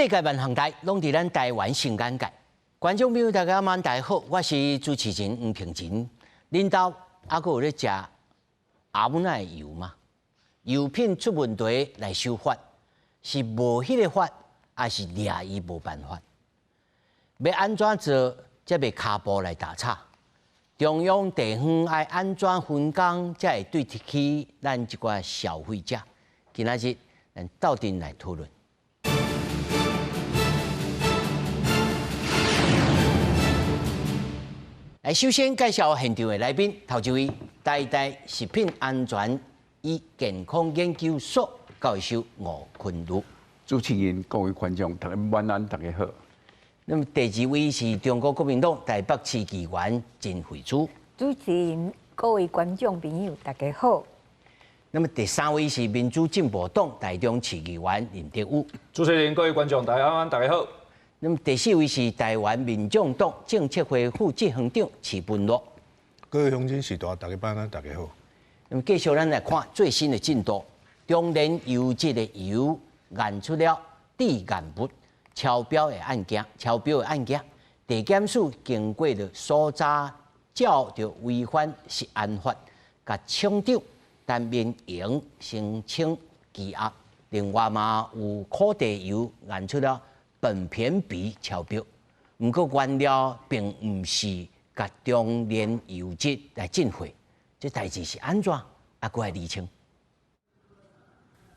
世界萬項代攏佇咱台灣新眼界。觀眾朋友大家晚大家好，我是主持人黃平仁。恁兜猶閣有咧食阿母仔的油嗎？油品出問題來修法，是無彼個法，抑是掠伊無辦法？欲按怎做，才袂跤步來踏錯？中央地方愛按怎分工，才會對得起咱這寡消費者？今仔日咱鬥陣來討論。來，首先介紹現場的來賓，頭一位台大食品安全與健康研究所教授吳坤如。主持人、各位觀眾，大家晚安，大家好。那麼第二位是中國國民黨台北市議員陳慧珠。主持人、各位觀眾朋友，大家好。那麼第三位是民主進步黨台中市議員林哲宇。主持人、各位觀眾，大家晚安，大家好。那麼第四位是台灣民眾黨政策會副執行長徐本樂。各位鄉親序大，大家晚安，大家好。那麼繼續咱來看最新的進度，中煉油脂的油驗出了致癌物超標的案件，超標的案件，地檢署經過了搜查，照著違反食安法，共廠長陳明榮申請羈押。另外嘛有苦茶油驗出了苯偏比超標，毋過原料並毋是共中煉油脂來進貨，這代誌是按怎？猶閣來釐清。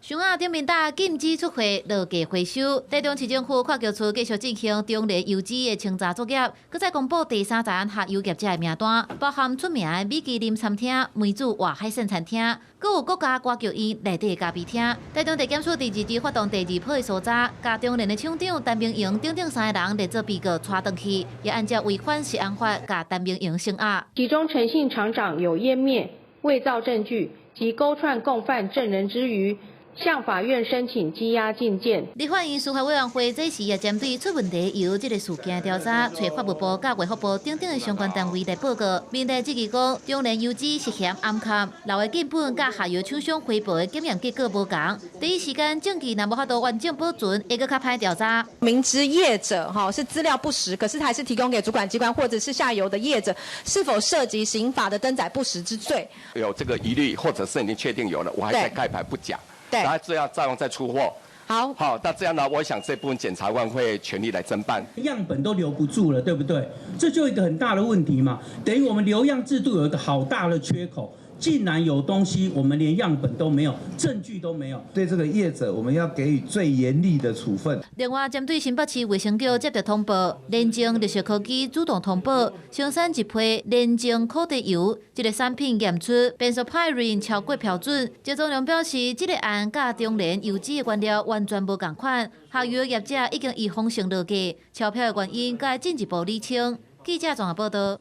箱仔頂面搭禁止出貨，落架回收。台中市政府跨局處繼續進行中煉油脂的清查作業，閣再公布第三十下游業者的名單，包含出名的米其林餐廳、梅子外海鮮餐廳，閣有國家歌劇院內底的咖啡廳。台中地檢署佇二日發動第二波的搜查，共中煉的廠長陳明榮等等三个人列做被告帶轉去，也按照違反食安法，共陳明榮聲押。其中陳姓廠長有湮滅、偽造證據及勾串共犯證人之虞，向法院申請羈押禁見。立法院司法委員會這時也針對出問題油這个事件調查，揣法務部佮衛福部等等的相關單位來報告。面對質疑講，中煉油脂涉嫌掩蓋，留的樣本佮下游廠商回報的檢驗結果無仝，第一時間證據若無法度完整保存，會閣較歹調查。明知業者哈是資料不實，可是還是提供給主管機關或者是下游的業者，是否涉及刑法的登載不實之罪？有這個疑慮，或者是已經確定有了，我還在蓋牌不講。然後這樣照樣再出貨。好，好，那這樣呢？我想這部分檢察官會全力來偵辦。樣本都留不住了，對不對？這就一個很大的問題嘛。等於我們留樣制度有一個好大的缺口，竟然有東西我們連樣本都沒有，證據都沒有。對這個業者，我們要給予最嚴厲的處分。另外，針對新北市衛生局接到通報，聯正綠色科技主動通報，生產一批聯正苦茶油，這个產品驗出 benzopyrene 超過標準。謝宗良表示，這个案佮中煉油脂的原料完全無仝款，下游業者已經以封性落架，超標的原因閣進一步釐清。記者綜合報道。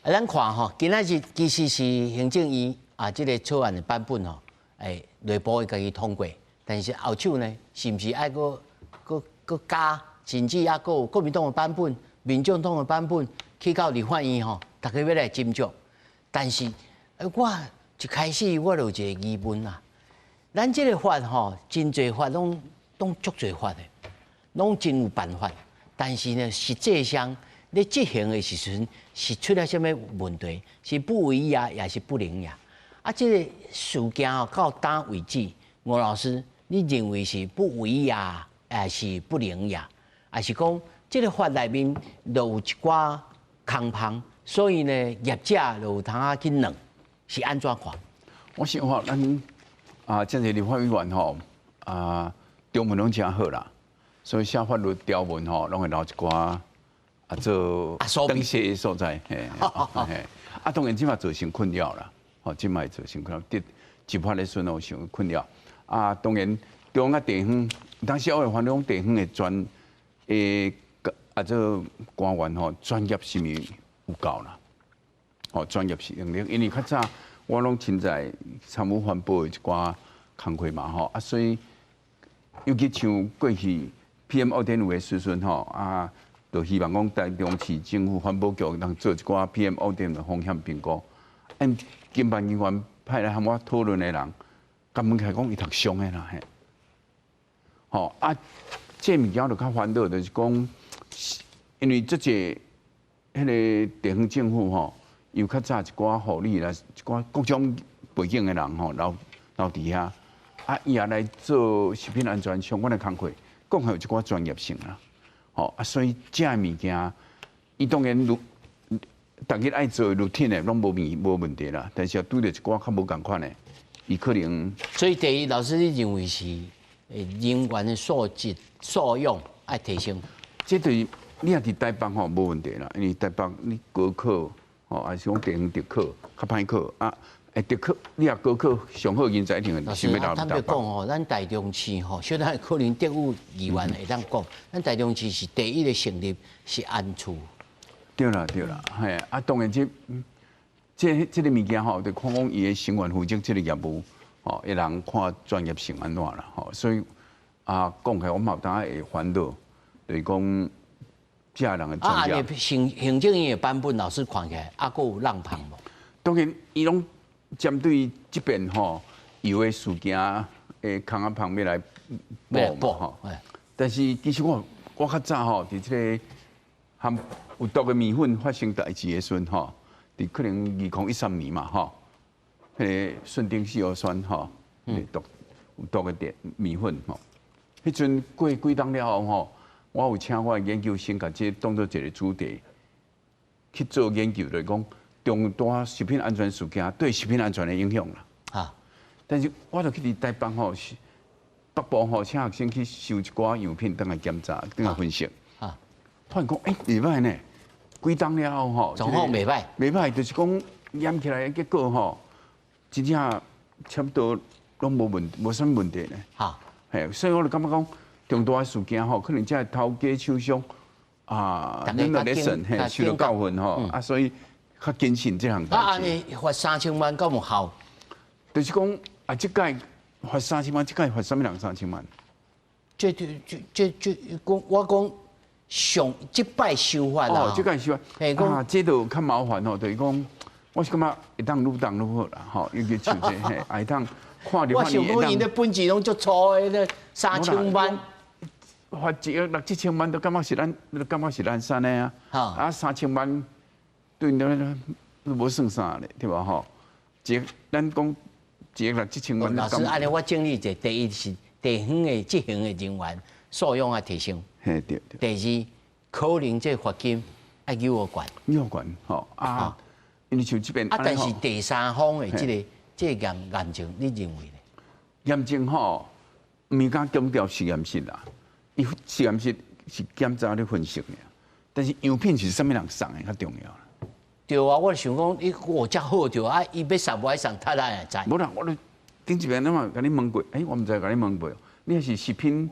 啊，咱看吼，今仔日其實是行政院啊，這个草案的版本吼，內部會共伊通過，但是後手呢，是毋是愛閣閣閣加，甚至猶閣有國民黨的版本、民眾黨的版本去到立法院吼，大家欲來斟酌。但是，我一開始我就有一個疑問啊，咱這个法吼，真濟法攏攏足濟法的，攏真有辦法，但是呢，實際上咧執行的時陣是出了啥物問題？是不為也，抑是不能也？啊，這个事件吼到今為止，吳老師，你認為是不為也，抑是不能也？抑是講這个法內面就有一寡空縫，所以呢，業者就有通仔去弄，是按怎看？我想吼，咱啊，這個立法委員吼啊，中文攏誠好啦，所以寫法律條文吼，攏會留一寡。啊，做等寫的所在，嘿，嘿，啊，當然這馬造成困擾啦，吼，這馬會造成困擾，佇執法的時陣有成困擾。啊，當然中央地方，當時我會發現地方的專的啊，這官員吼，專業是毋有夠啦？吼，專業是能力，因為較早我攏親在參與環保的一寡工課嘛，吼，啊，所以尤其像過去 PM 2.5的時陣吼，啊。就希望講台中市政府環保局通做一寡 PM 二點五的風險評估。按經辦人員派來和我討論的人，共問起來講伊讀商的啦，嘿，吼啊，這物件就較煩惱，就是講，因為這個彼个地方政府吼，有較早一寡護理啦，一寡各種背景的人吼，留留佇遐，啊，伊也來做食品安全相關的工課，講有一寡專業性啦，吼啊，所以這个物件，伊當然如逐日愛做 routine 的，攏無問題啦。但是拄著一寡較無仝款的，伊可能。所以第一，老師你認為是人員的素質素養愛提升？這對你若佇台北吼無問題啦，因為台北你高考吼，還是講地方特考較歹考啊。特考你若高考上好人才一定會想欲留坦白講吼，咱台中市吼，雖然可能德武議員會當講，咱台中市是第一个成立是安處。對啦對啦，嘿啊，當然這個物件吼，就看講伊的成員負責這個業務，吼，伊人看專業性按怎啦，吼，所以啊，講起來我嘛有當會煩惱，就是講這人的專業。啊，行政院的版本，老師看起來啊，閣有漏縫無？當然，伊攏針對這邊吼油的事件的空仔旁邊來補嘛吼。但是其實我較早吼，佇這個含有毒的麵粉發生代誌的時陣吼，佇可能2013年嘛吼，彼个順丁四號酸吼，毒有毒的電麵粉吼，彼陣過幾冬了後吼，我有請我的研究生共這當做一個主題去做研究，就是講重大食品安全事件對食品安全的影響啦。啊！但是我就去佇台北吼，北部吼，請學生去收一寡樣品，轉來檢查，轉來分析。啊！發現講，欸，袂䆀呢，幾冬了後吼，狀況袂䆀，袂䆀，就是講驗起來的結果吼，真正差不多攏無問，無啥物問題呢。哈，嘿，所以我就感覺講，重大的事件吼，可能這頭家廠商啊，恁來咧算，嘿，受到教訓吼，啊，所以較謹慎這項代誌。啊，按呢罰3000萬，敢有效？就是講啊，這擺罰三千萬，這擺罰啥物人三千萬？這這這這這講我講上這擺修法啦。哦，這擺修法，啊，這就較麻煩吼，就是講，我是感覺會當愈重愈好啦，吼，尤其像這嘿，會當看著。我想講𪜶的本錢攏足粗的，咧三千萬，罰1億6、7千萬都感覺是咱，都感覺是咱算的啊。啊，三千萬對咱都無算啥咧，對無吼？一咱講1億6、7千萬。老師，按呢我整理一下，第一是地方的執行的人員素養愛提升。嘿對。第二，可能這罰金愛有懸。有懸吼啊！因為像這邊啊，但是第三方的這個驗證，你認為呢？驗證吼，毋敢強調實驗室啦，伊實驗室是檢查咧分析爾，但是樣品是啥物人送的較重要啦。對啊，我想講，伊哦遮好著啊，伊欲送無愛送，他哪會知？無啦，我咧頂一遍，我嘛共你問過，欸，我毋知共你問過，你若是食品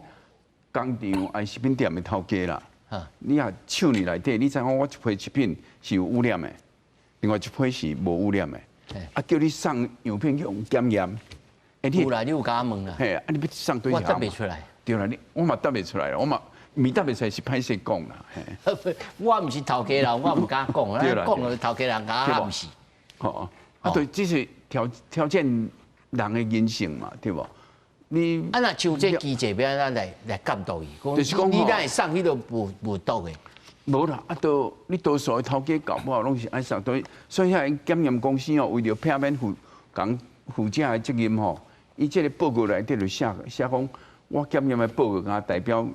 工廠還是食品店的頭家啦，你若廠裡內底，你知影我一批食品是有污染的，另外一批是無污染的，啊，叫你送樣品去予檢驗，欸，你有啦，你有共我問啦？嘿，啊，你欲送佗一我答袂出來。對啦，你我嘛答袂出來，我嘛毋答袂出來是歹勢講啦。我毋是頭家人，我毋敢講，講了頭家人共我毋是。吼，啊對，這是挑戰人的人性嘛，對無？你啊，若像這機制，欲按怎來監督伊？就是講，你哪會送彼个無毒的？無啦，啊，都你多數的頭家搞不好攏是愛送，所以遐檢驗公司哦，為著避免負共負責的責任吼，伊這個報告內底就寫寫講，我檢驗的報告敢代表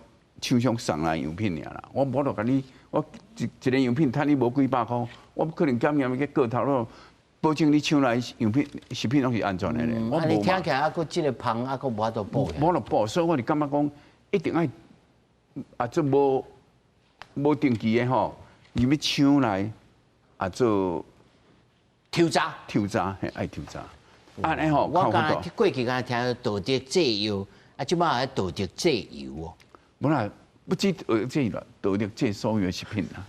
廠商送來樣品爾啦，我無法度共你，我一一个樣品趁你無幾百箍，我可能檢驗的結果頭路保證你廠內樣品食品攏是安全的咧。我無。你聽起來啊，閣這个芳啊，閣無法度補。無法度補，所以我就感覺講，一定愛啊做無定期的吼，入去廠內啊做抽查，抽查嘿，愛抽查。按呢吼，我剛才過去敢聽道德製藥，啊，這擺道德製油哦。無啦，不止道德製藥，道德製所有的食品啦。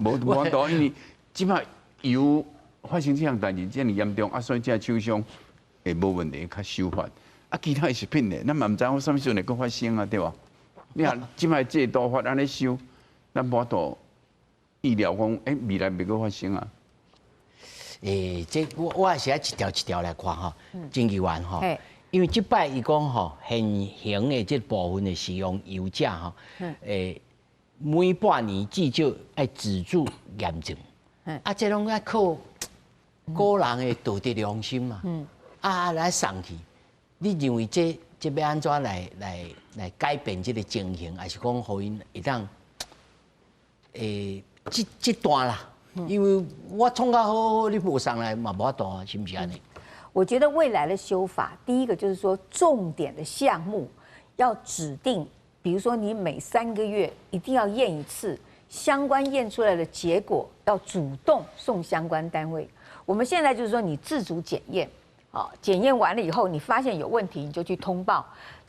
無法度，因為這擺油發生這項代誌遮爾嚴重，啊，所以這廠商會無問題較守法。啊，其他的食品咧，咱嘛毋知影啥物時陣會閣發生啊，對無？你若這擺制度法按呢修，咱無法度預料講，欸，未來袂閣發生啊。欸，這我也是愛一條一條來看吼，鄭議員吼，因為這擺伊講吼，現行的這部分的食用油者吼，每半年至少愛自主驗證，啊，這攏愛靠個人的道德良心嘛，啊來送去，你認為這欲按怎來改變這個情形，還是講予𪜶會當這段啦？因為我創較好好，你無送來嘛無法度啊，是毋是按呢？我覺得未來的修法，第一個就是說重點的項目要指定，比如說你每3個月一定要驗一次，相關驗出來的結果要主動送相關單位。我們現在就是說你自主檢驗，啊，檢驗完了以後你發現有問題，你就去通報。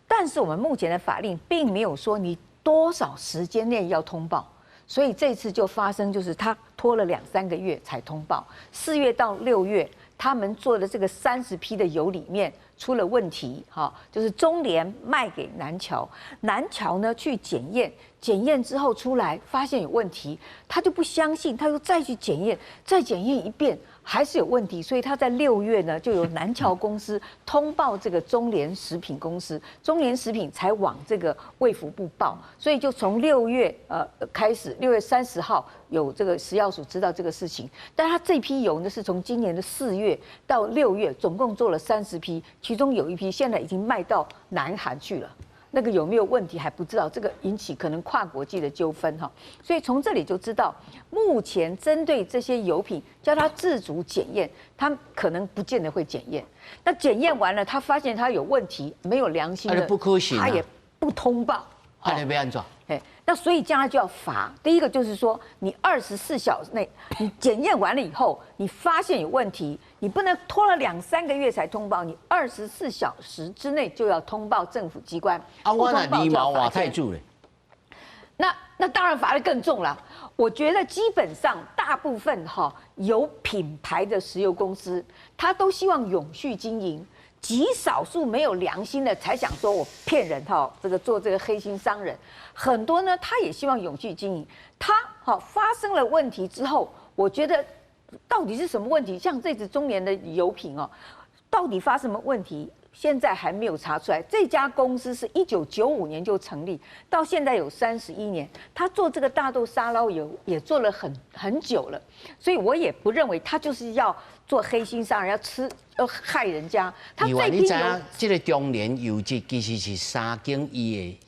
但是我們目前的法令並沒有說你多少時間內要通報。所以這次就發生，就是他拖了2、3個月才通報。4月到6月，他們做的這個30批的油裡面出了問題，哈，就是中聯賣給南僑，南僑呢去檢驗，檢驗之後出來發現有問題，他就不相信，他又再去檢驗，再檢驗一遍還是有問題，所以他在六月呢就由南僑公司通報這個中聯食品公司，中聯食品才往這個衛福部報，所以就從六月開始，6月30號有這個食藥署知道這個事情，但他這批油呢是從今年的4月到6月，總共做了三十批，其中有一批現在已經賣到南韓去了。那個有沒有問題還不知道，這個引起可能跨國際的糾紛哈。所以從這裡就知道，目前針對這些油品，叫他自主檢驗，他可能不見得會檢驗。那檢驗完了，他發現他有問題，沒有良心的，不可行，他也不通報。啊，你欲按怎？哎，那所以將來就要罰。第一個就是說，你24小時內，你檢驗完了以後，你發現有問題，你不能拖了2、3個月才通報，你24小時之內就要通報政府機關。啊，我若狸貓換太子咧？那當然罰得更重了。我覺得基本上大部分哈有品牌的石油公司，他都希望永續經營。極少數沒有良心的才想說我騙人哈，這個做這個黑心商人，很多呢，他也希望永續經營。他哈發生了問題之後，我覺得到底是什麼問題？像這次中聯的油品哦，到底發生什麼問題？現在還沒有查出來。這家公司是1995年就成立，到現在有31年。他做這個大豆沙撈油也做了很久了，所以我也不認為他就是要做黑心商人，要吃要害人家。他這批油，這個中聯油脂其實是三間伊的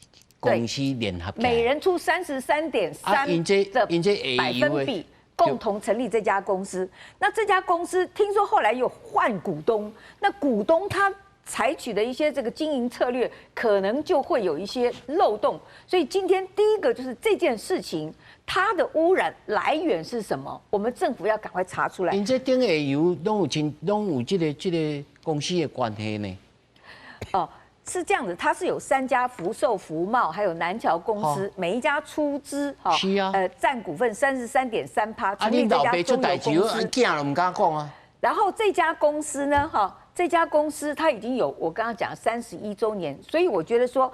公司聯合，每人出33.3的百分比。共同成立這家公司。那這家公司聽說後來又換股東，那股東他採取的一些這個經營策略，可能就會有一些漏洞。所以今天第一個就是這件事情，它的污染來源是什麼？我們政府要趕快查出來。𪜶這頂下游攏有親，攏有這個公司的關係呢？哦，是這樣子，它是有三家福壽福茂，還有南僑公司，每一家出資，哈，佔股份33.3%，成立這家中油公司。囝都毋敢講啊。然後這家公司呢，哈，這家公司它已經有我剛剛講31週年，所以我覺得說，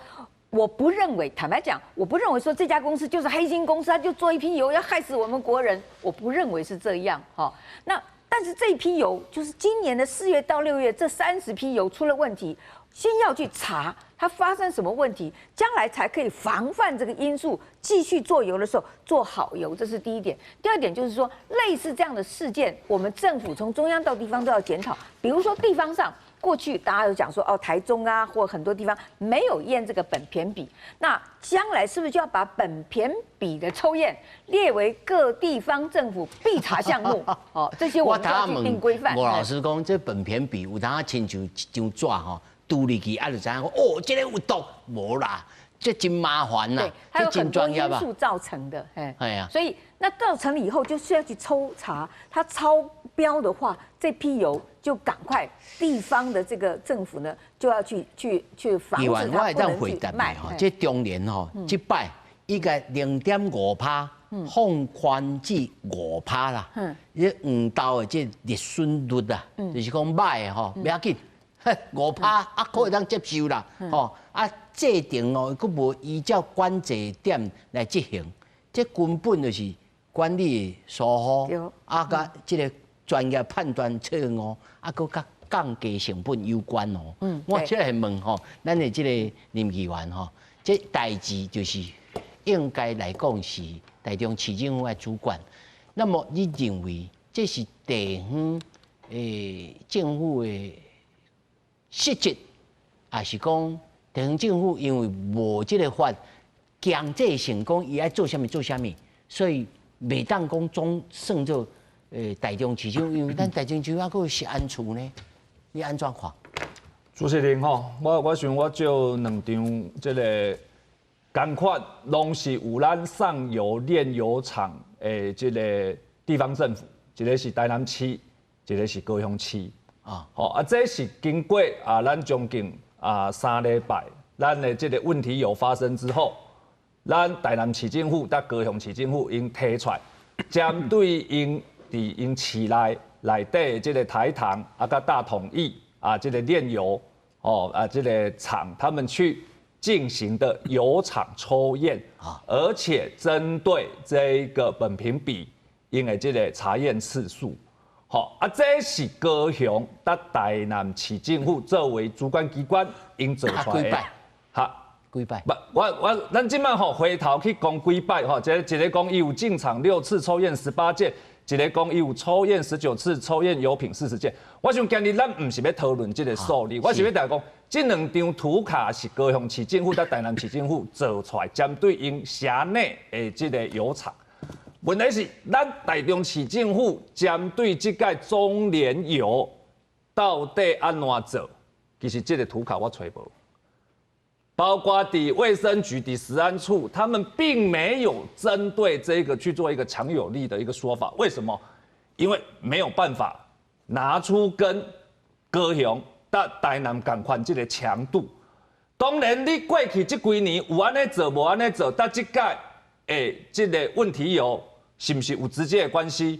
我不認為，坦白講，我不認為說這家公司就是黑心公司，他就做一批油要害死我們國人，我不認為是這樣，哈。那但是這批油就是今年的4月到6月這30批油出了問題。先要去查它發生什麼問題，將來才可以防範這個因素，繼續做油的時候做好油，這是第一點。第二點就是說，類似這樣的事件，我們政府從中央到地方都要檢討。比如說地方上，過去大家有講說，哦，台中啊，或很多地方沒有驗這個苯芘比，那將來是不是就要把苯芘比的抽驗列為各地方政府必查項目？哦，這些我們要去定規範。吳老師講，這苯芘比有當親像一張紙吼。拄入去啊，就知影講哦，這個有毒，無啦，這真麻煩啦，它有很多因素造成的，哎呀，所以那造成了以後，就是要去抽查，它超標的話，這批油就趕快地方的這個政府呢，就要去防止它不能去賣。這中聯吼，這擺伊個0.5%放寬至5%啦，這黃豆的這日損率啊，就是講歹的吼，不要緊。5%啊，可會當接受啦，吼啊，制定哦，閣無依照管制點來執行，這根本就是管理疏忽，啊，佮這個專業判斷錯誤，啊，閣較降低成本有關哦。我這個問吼，咱的這個林議員吼，這代誌就是應該來講是台中市政府的主管。那麼你認為這是地方政府的失職，還是講地方政府因為無這個法強制性講伊愛做啥物做啥物，所以袂當講總算做台中市長，因為咱台中市還閣有食安處呢，你按怎看？主持人吼，我想我借兩張這個仝款，攏是有咱上游煉油廠的這個地方政府，一個是台南市，一個是高雄市。啊，吼啊，這是經過啊，咱將近啊3禮拜，咱的這個問題有發生之後，咱台南市政府佮高雄市政府𪜶提出來，針對𪜶佇𪜶市內內底的這個台糖啊，佮大統益啊，這個煉油哦啊，這個廠，他們去進行的油廠抽驗，而且針對這個苯評比，𪜶的這個查驗次數，好啊，這是高雄佮台南市政府作為主管機關應做出來的。哈，幾擺？不，我咱這擺吼回頭去講幾擺吼，一個一個講伊有進場6次抽驗18件，一個講伊有抽驗19次，抽驗油品40件。我想今日咱毋是欲討論這個數字，我是欲來講，這兩張圖卡是高雄市政府佮台南市政府做出來，針對𪜶轄內的這個油廠。問題是，咱台中市政府針對這個中煉油到底按怎做？其實這個圖卡我揣無。包括佇衛生局、佇食安處，他們並沒有針對這個去做一個強有力的一個說法。為什麼？因為沒有辦法拿出跟高雄、佮台南仝款這個強度。當然，你過去這幾年有按呢做，無按呢做，但這屆的這個問題油是毋是有直接的關係？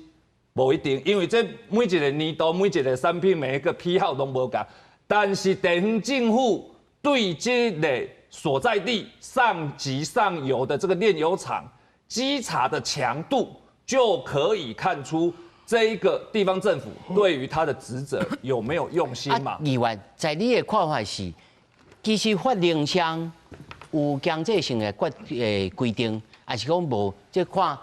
無一定，因為這每一個年度、每一個產品、每一個批號攏無仝。但是地方政府對這個所在地上級上游的這個煉油廠稽查的強度，就可以看出這一個地方政府對於他的職責有沒有用心嘛？議員，在你的看法是，其實法令上有強制性的決規定，還是講無？這看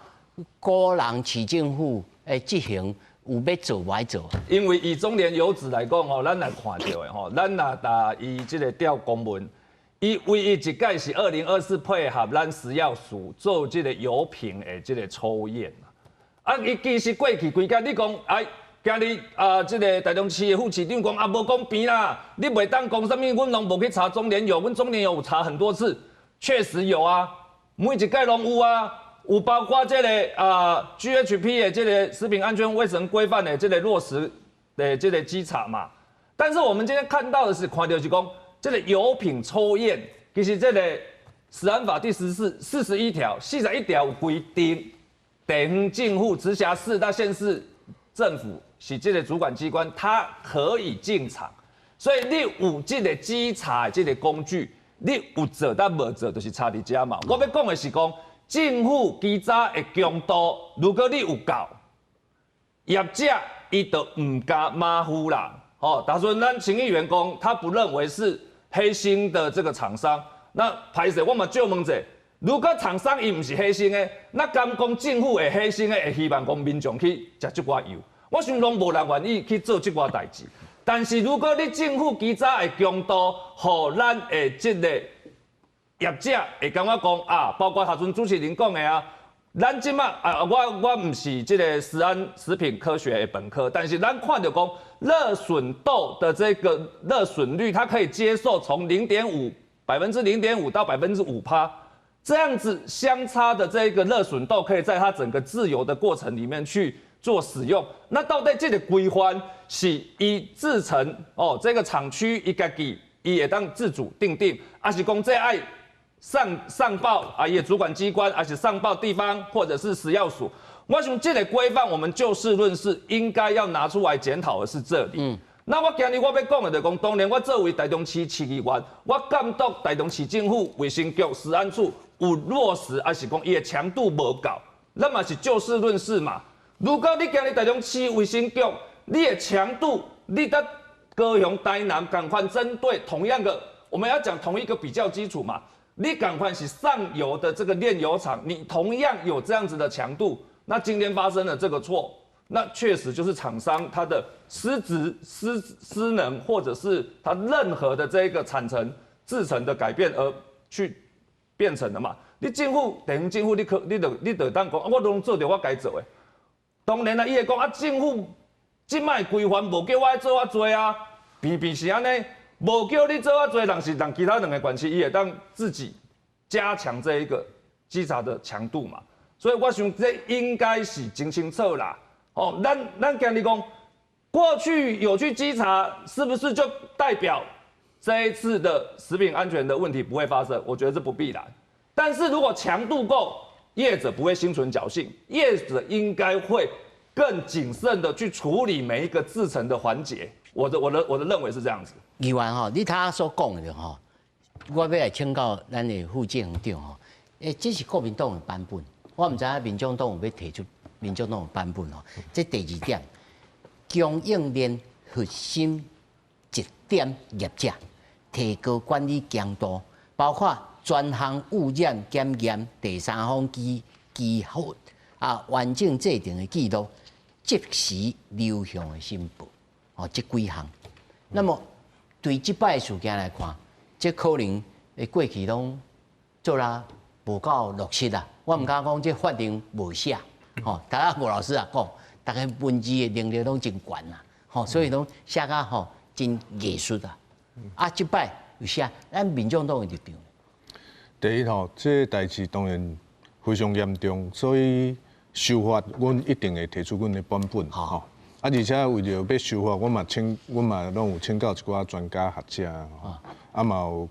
個人市政府的執行有欲做無愛做？因為以中煉油脂來講吼，咱來看著的吼，咱若打伊這個調公文，伊唯一一屆是2024配合咱食藥署做這個油品的這個抽驗。啊，伊其實過去幾屆，你講哎，今日啊，這個台中市的副市長講啊，無公平啦，你袂當講啥物，阮攏無去查中煉油，阮中煉油有查很多次，確實有啊，每一屆攏有啊。有包括這個啊 GHP 的這個食品安全衛生規範的這個落實的這個稽查嘛，但是我們今天看到的是，看著是講這個油品抽驗，其實這個食安法第14、41條、41條有規定，地方政府、直轄市到縣市政府是這個主管機關，它可以進場，所以你有這個稽查的這個工具，你有做佮無做，就是差佇遮嘛。我欲講的是講，政府稽查的強度，如果你有夠，業者伊就毋敢馬虎啦。哦，打算咱秦議員講，他不認為是黑心的這個廠商。那歹勢，我嘛借問者，如果廠商伊毋是黑心的，那敢講政府會黑心的，會希望講民眾去食這寡油？我想攏無人願意去做這寡代誌。但是如果你政府稽查的強度，予咱的這個業者會感覺講啊，包括頭陣主持人講的啊，咱這馬啊，我毋是這個食安食品科學的本科，但是咱看著講熱損度的這個熱損率，它可以接受從0.5%到5%，這樣子相差的這個熱損度，可以在它整個製油的過程裡面去做使用。那到底這個規範是伊製程哦，這個廠區伊家己伊會當自主訂定，還是講這愛上報啊，伊的主管機關，還是上報地方或者是食藥署？我想這個規範，我們就事論事，應該要拿出來檢討的是這裡。那我今日我欲講的就講，當然我作為台中市市議員，我監督台中市政府衛生局食安處有落實，還是講伊的強度無夠？咱嘛是就事論事嘛。如果你今日台中市衛生局，你的強度，你得高雄、台南仝款針對同樣的，我們要講同一個比較基礎嘛。你仝款是上游的這個煉油廠，你同樣有這樣子的強度，那今天發生了這個錯，那確實就是廠商他的失職、失能，或者是他任何的這個產程製程的改變而去變成的嘛。你政府等於政府，你可你就你就當講，我攏做著我該做的。當然啦，伊會講啊，政府這擺規範無叫我愛做遐濟啊，偏偏是按呢，無叫你做遐濟，人是讓其他兩个縣市，伊會當自己加強這一個稽查的強度嘛。所以我想這應該是真清楚啦。哦，咱今日講，過去有去稽查，是不是就代表這一次的食品安全的問題不會發生？我覺得這不必然。但是如果強度夠，業者不會心存僥倖，業者應該會更謹慎的去處理每一個製程的環節。我的認為是這樣子。議員吼，你頭所講的吼，我欲來請教咱的副執行長吼，這是國民黨的版本，我毋知影民眾黨有欲提出民眾黨的版本吼。這第二點，供應鏈核心節點業者提高管理強度，包括專項污染檢驗、第三方機構啊，完整制定的記錄，即時流向的申報，哦，這幾項。那麼對這擺事件來看，這可能的過去攏做啦無夠落實啦。我毋敢講這法令無寫，吼，頭仔吳老師也講，逐家文字的能力攏真懸啦，吼，所以攏寫甲吼真藝術啊。啊，這擺有寫，咱民眾黨的立場。第一吼，這個代誌當然非常嚴重，所以修法，阮一定會提出阮的版本。吼，啊，而且為著欲修法，阮嘛攏有請教一寡專家學者，啊嘛有，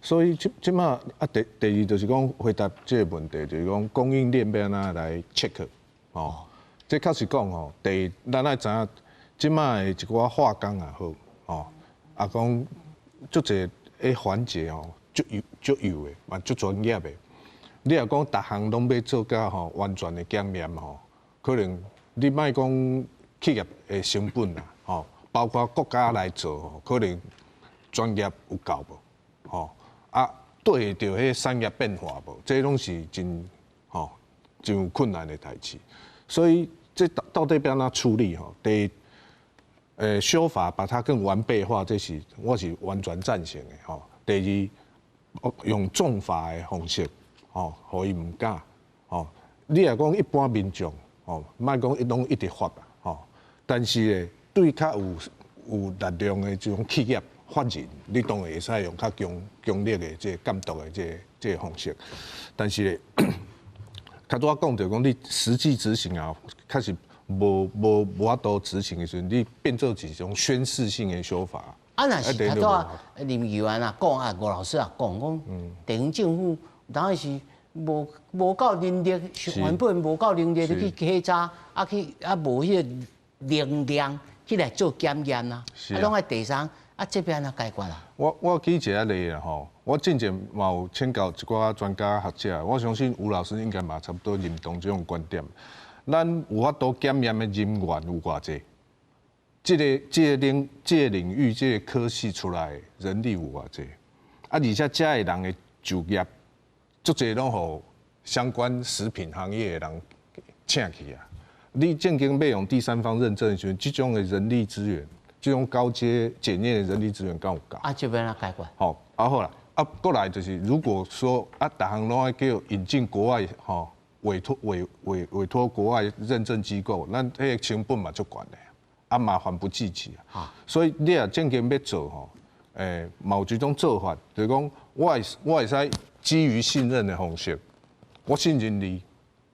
所以這這馬啊，第二就是講回答這個問題，就是講供應鏈欲按怎來 check，吼，這確實講吼，第一，咱愛知影這馬的一寡化工也好，吼，啊講足濟的環節吼。足幼足幼的，嘛足專業的。你若講逐項攏欲做甲吼完全的檢驗吼，可能你莫講企業的成本啦，吼，包括國家來做吼，可能專業有夠無？吼啊，對著彼個產業變化無？這攏是真吼真有困難的代誌。所以這到底欲按怎處理吼？第一，修法把它更完備化，這是我是完全贊成的吼。第二，用重罰的方式，吼，予伊毋敢，吼。你若講一般民眾，吼，莫講伊攏一直罰啊，吼。但是咧，對較有力量的這種企業法人，你當然會使用較強力的這個監督的這個方式。但是咧，較拄仔講著講，你實際執行啊，確實無法度執行的時陣，你變做一種宣示性的修法。啊，若是頭拄仔林議員啊講啊，吳老師啊講，講地方政府當然是無夠能力，原本無夠能力就去稽查，啊去啊無彼個能量去來做檢驗啊，啊攏愛第三，啊這欲按怎解決啊？我舉一個例啦吼，我進前嘛有請教一寡專家學者，我相信吳老師應該嘛差不多認同這種觀點。咱有法度檢驗的人員有偌濟？這個領域、這個科系出來人力有偌濟？啊，而且遮的人的就業，足濟攏予相關食品行業的人請去啊。你正經欲用第三方認證的時陣，這種的人力資源，這種高階檢驗的人力資源敢有夠？啊，這欲按怎解決？好，啊好啦，啊過來就是，如果說啊，逐項攏愛叫引進國外吼，委託國外認證機構，咱彼個成本嘛足懸的。啊，麻煩不計其啊！所以你若正經欲做吼，嘛有一種做法，就是講我會使基於信任的方式，我信任你，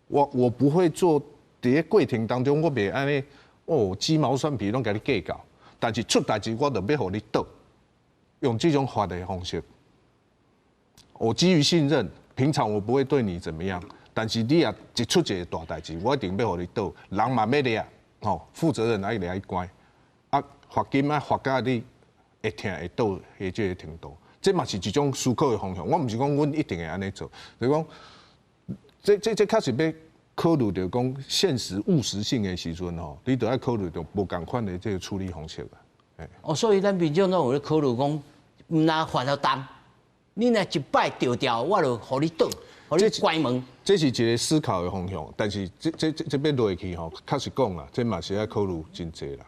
我不會做佇咧過程當中，我袂按呢哦雞毛蒜皮攏共你計較，但是出代誌我就欲予你倒，用這種罰的方式。我基於信任，平常我不會對你怎麼樣，但是你若一出一个大代誌，我一定欲予你倒，人嘛欲掠。吼，負責任愛掠去關，啊，罰金愛罰甲你會疼會倒的這個程度，這嘛是一種思考的方向。我毋是講阮一定會按呢做，就是講，這確實欲考慮著講現實務實性的時陣吼，你著愛考慮著無仝款的這個處理方式啊。哦，所以咱民眾黨有咧考慮講，毋若罰予重，你若一擺著掉，我就予你倒，予你關門。這是一個思考的方向，但是這欲落去吼，確實講啦，這嘛是愛考慮真濟啦。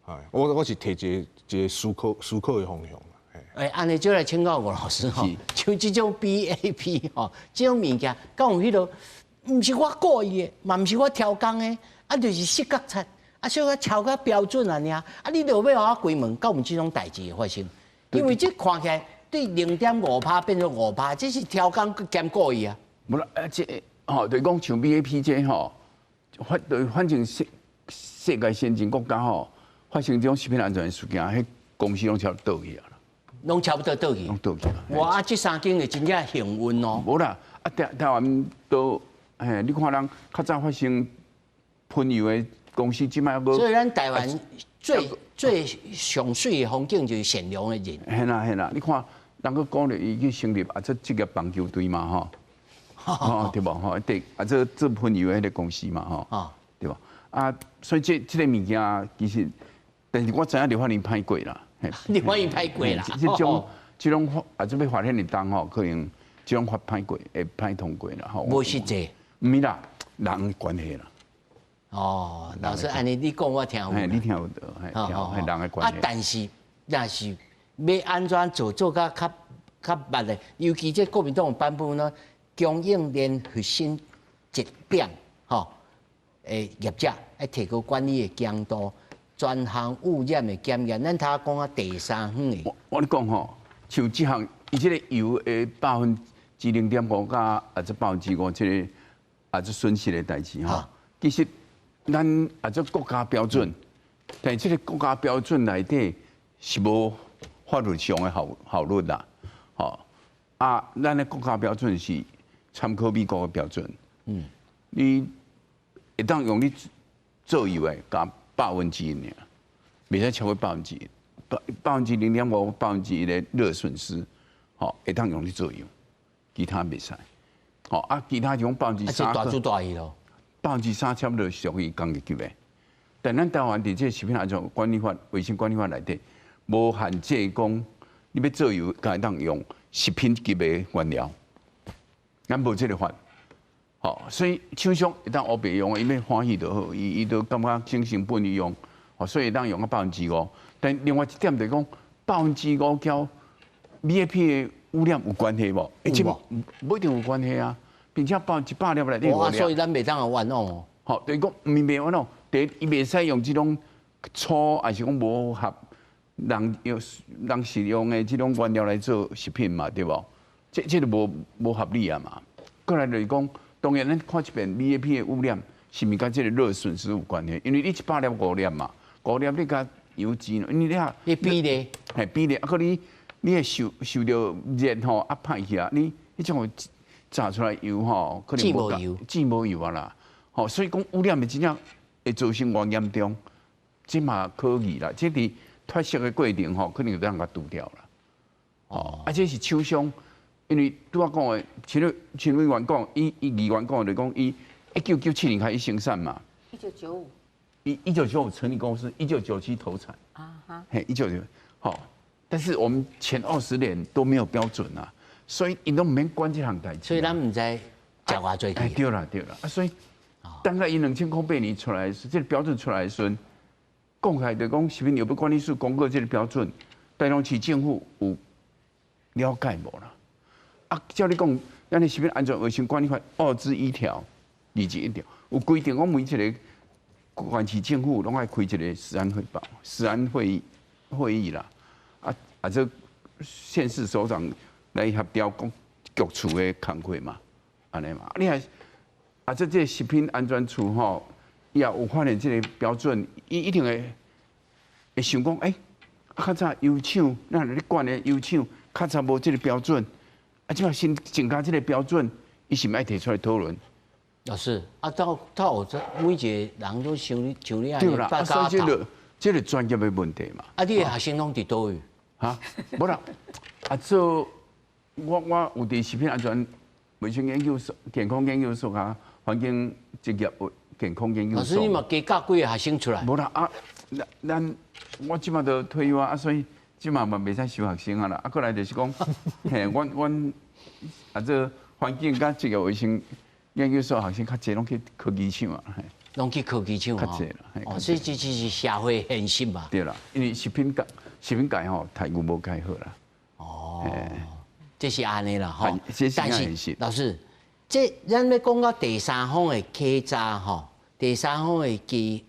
係，我是提一個思考的方向。欸，按呢就來請教吳老師吼，像這種 BAP 吼，這種物件，敢有彼個？毋是我故意的，嘛毋是我刁工的，啊，就是失覺察，啊，小可超過標準啊爾，啊，你就欲予我關門，敢有這種代誌會發生？因為這看起來對0.5%變做5%，這是刁工兼故意啊。無啦，啊，這吼就是講像 BAP 這吼，反正世界先進國家吼，發生這種食品安全事件，彼公司攏差不多倒去啊。攏差不多倒去。攏倒去啊。哇，啊，這三間會真正幸運哦。無啦，啊，台灣都，嘿，你看人較早發生噴油的公司，這擺閣。所以咱台灣最最上媠的風景就是善良的人。嘿啦嘿啦，你看人閣鼓勵伊去成立啊，這職業棒球隊嘛吼，吼對無吼？對，啊，這做噴油的彼個公司嘛吼，對無？啊，所以這個物件其實，但是我知影立法院歹過啦。立法院歹過啦。這種法啊，這欲法遐爾重吼，可能這種法歹過，會歹通過啦吼。無實際。毋是啦，人關係啦。哦，老師，按呢你講我聽有。嘿，你聽有著，嘿，聽有，人的關係。啊，但是若是欲按怎做，做甲較較密的，尤其這國民黨的版本呢，供應鏈核心節點，吼，業者愛提高管理的強度，專項污染的檢驗，咱頭講啊第三方的。我咧講吼，像這項，伊這個油的0.5%佮啊，這5%這個啊，這損失的代誌吼，其實咱啊這國家標準，但這個國家標準內底是無法律上的效力啦，吼啊，咱的國家標準是參考美國的標準，你會當用你做油的加1%爾，袂使超過百分之0.5%1%的熱損失，吼，會當用你做油，其他袂使，吼啊，其他像3%，大主大意咯，3%差不多屬於工業級的，但咱台灣佇這個食品安全管理法、衛生管理法內底，無限制講你欲做油，敢會當用食品級的原料，咱無這個法，吼，所以廠商會當烏白用，伊欲歡喜就好，伊都感覺省成本伊用，吼，所以會當用到百分之五。但另外一點就是講，百分之五佮 BAP 的污染有關係無？欸，這無一定有關係啊，並且100粒內底。哇，所以咱袂當予冤枉哦。吼，就是講毋是袂冤枉，第一，伊袂使用這種粗，抑是講無合人用人食用的這種原料來做食品嘛，對無？這就無合理啊嘛。過來就是講，當然咱看一遍 BAP 的污染是毋是佮這個熱損失有關係？因為你100粒5粒嘛，5粒你佮油脂，因為你啊，你比例，嘿比例，啊，閣你會受著熱吼啊歹去啊，你彼種炸出來油吼，可能無油，脂無油啊啦，吼，所以講污染的真正會造成偌嚴重，這嘛可疑啦。這佇脫色的過程吼，可能就當共除掉啦。哦，啊，這是廠商，因為拄仔講的，陳委員講，伊議員講就講，伊1997年開始生產嘛。1995。1995成立公司，1997投產。啊哈。嘿，一九九，好，但是我們前20年都沒有標準啊，所以𪜶攏毋免管這項代誌。所以咱毋知食偌濟。哎，對啦對啦，啊，所以等到伊2008年出來，這個標準出來的時陣，講起來就講食品藥物管理署公告這個標準，台中市政府有了解無啦？啊，照你講，咱的食品安全衛生管理法21條、21條有規定，講每一個縣市政府攏愛開一個食安匯報、食安會議啦。啊，這縣市首長來協調講局處的工課嘛，按呢嘛。你若啊，這個食品安全處吼，伊也有發現這個標準，伊一定會想講，欸，較早油廠，咱咧管的油廠，較早無這個標準，啊，這擺新增加這個標準，伊是毋愛提出來討論？老師，啊，到這每一個人都像你按呢。對啦，啊，所以這個專業的問題嘛。啊，你的學生攏佇佗位？哈，無啦，啊，做我有佇食品安全衛生研究所、健康研究所啊，環境職業健康研究所。老師，你嘛加教幾個學生出來？無啦，啊，咱我這馬都退休啊，所以這馬嘛袂使收學生啊啦。啊，過來就是講，嘿，阮啊，這環境佮職業衛生研究所學生較濟，攏去科技廠啊，攏去科技廠較濟啦。哦，所以這這是社會現實嘛。對啦，因為食品界吼待遇無蓋好啦。哦，這是按呢啦吼。但是老師，這咱欲講到第三方的稽查吼，第三方的機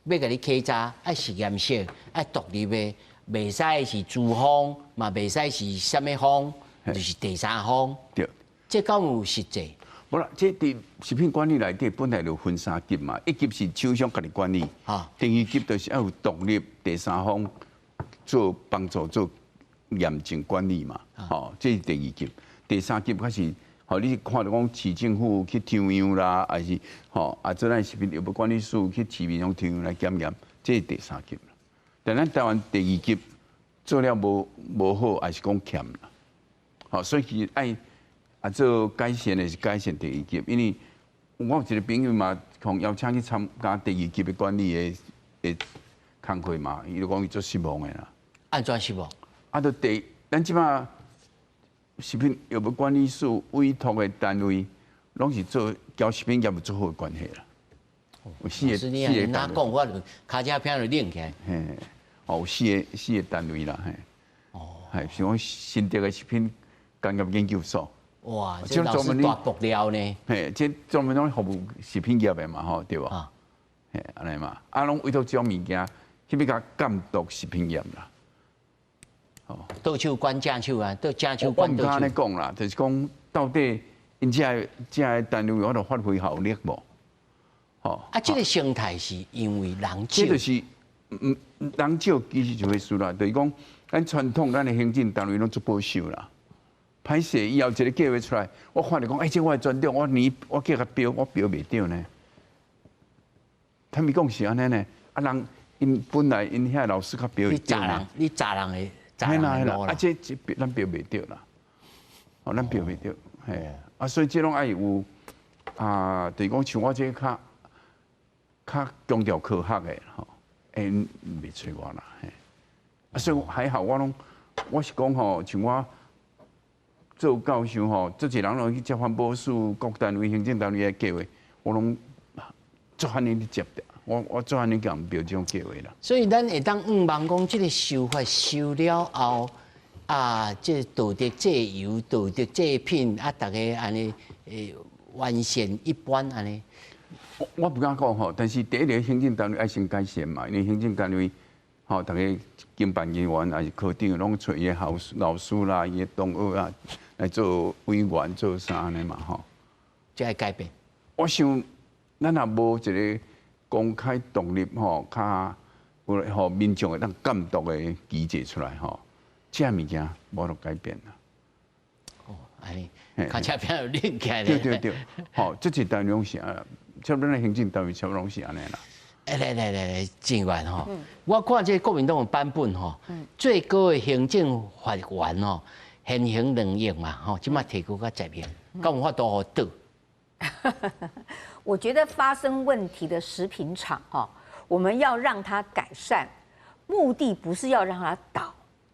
欲共你稽查，愛實驗室，愛獨立的，袂使是資方，嘛袂使是啥物方，就是第三方。對，這敢有實際？無啦，這佇食品管理內底本來就分三級嘛，一級是廠商家己管理，第二級就是愛有獨立第三方做幫助做驗證管理嘛，吼，這是第二級。第三級較是，吼，你看著講市政府去抽樣啦，還是吼啊，做咱食品藥物管理署去市面上抽樣來檢驗，這是第三級。但咱台灣第二級做了無好，還是講欠啦，吼，所以其實愛啊做改善的是改善第二級，因為我有一個朋友嘛，予邀請去參加第二級的管理的工課嘛，伊就講伊足失望的啦。按怎失望？啊，就咱這馬食品藥物管理署委託的單位，攏是做佮食品業有足好的關係啦。有四個四個單位。講我就跤車片就擰起來。嘿，哦，有四個單位啦，嘿。哦。係，像講新竹的食品工業研究所。哇，這老師大爆料呢。嘿，這專門攏服務食品業的嘛，吼，對無？嘿，按呢嘛，啊，攏委託這種物件去欲共監督食品業啦。倒手管正手啊，倒正手管倒手。我毋敢按呢講啦，就是講到底𪜶這個單位有法度發揮效力無？吼。啊，這個生態是因為人少。這就是，人少其實一回事啦，就是講咱傳統咱的行政單位攏足保守啦。歹勢，以後一個計劃出來，我看著講，欸，這我的專長，我年我叫共標，我標袂著呢。他們講是按呢呢，啊人𪜶本來𪜶遐老師較標會著呢。你砸人的，嘿啦嘿啦，啊這咱標袂著啦，哦，咱標袂著，嘿，啊所以這攏愛有啊，就是講像我這較較強調科學的吼，欸，袂揣我啦，嘿，啊所以還好，我攏我是講吼，像我做教授吼，足濟人攏去接環保署各單位、行政單位的計劃，我攏足歡喜去接的。我足歡喜共人標這種計劃啦。所以咱會當向望講，這個修法修了後，啊，這個道德製油、道德製品啊，逐家按呢完善一般按呢。我不敢講吼，但是第一個行政單位愛先改善嘛，因為行政單位吼，逐家經辦人員還是科長，攏揣伊的校老師啦、伊的同學啊來做委員、做啥按呢嘛吼。這愛改變。我想，咱若無一個公開獨立吼，較有予民眾會當監督的機制出來吼，這物件無法度改變啦。哦，按呢，較車片有擰起來。對對對，吼，這一單攏是啊，差不多行政單位差不多攏是按呢啦。欸，來來來來，鄭議員吼，我看這個國民黨的版本吼，最高的行政法院吼，現行2億嘛吼，這馬提高到10億，敢有法度予倒？我覺得發生問題的食品廠哈，我們要讓它改善，目的不是要讓它倒，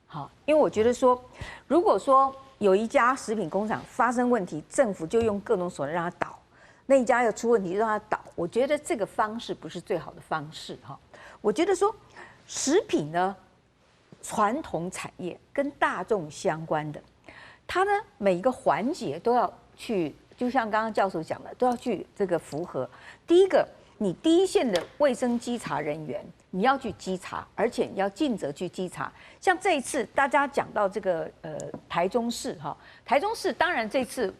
好，因為我覺得說，如果說有一家食品工廠發生問題，政府就用各種手段讓它倒，那一家又出問題讓它倒，我覺得這個方式不是最好的方式哈。我覺得說，食品呢，傳統產業跟大眾相關的，它呢每一個環節都要去。就像剛剛教授講的，都要去這個符合。第一個，你第一線的衛生稽查人員，你要去稽查，而且你要盡責去稽查。像這一次大家講到這個台中市哈，台中市當然這次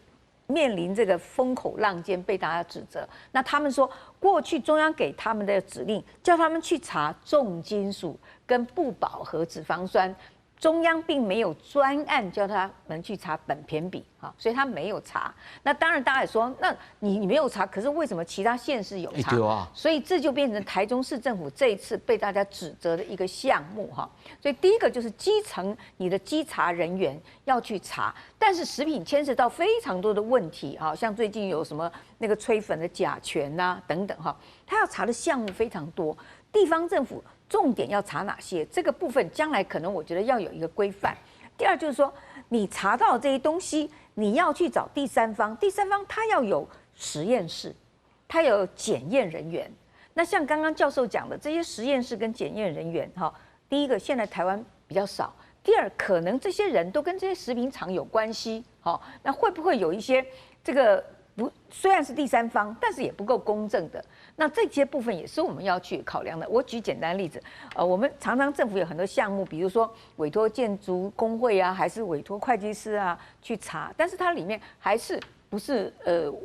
面臨這個風口浪尖，被大家指責。那他們說，過去中央給他們的指令，叫他們去查重金屬跟不飽和脂肪酸。中央並沒有專案叫他們去查苯芘比，哈，所以他沒有查。那當然，大家也說，那你沒有查，可是為什麼其他縣市有查？所以這就變成台中市政府這一次被大家指責的一個項目，哈。所以第一個就是基層你的稽查人員要去查，但是食品牽涉到非常多的問題，哈，像最近有什麼那個吹粉的甲醛吶等等，哈，他要查的項目非常多。地方政府重点要查哪些？这个部分将来可能我觉得要有一个规范。第二就是说，你查到这些东西，你要去找第三方，第三方他要有实验室，他有检验人员。那像刚刚教授讲的这些实验室跟检验人员，哈，第一个现在台湾比较少，第二可能这些人都跟这些食品厂有关系，好，那会不会有一些这个不虽然是第三方，但是也不够公正的？那这些部分也是我们要去考量的。我举简单例子，我们常常政府有很多项目，比如说委托建筑工会啊，还是委托会计师啊去查，但是它里面还是不是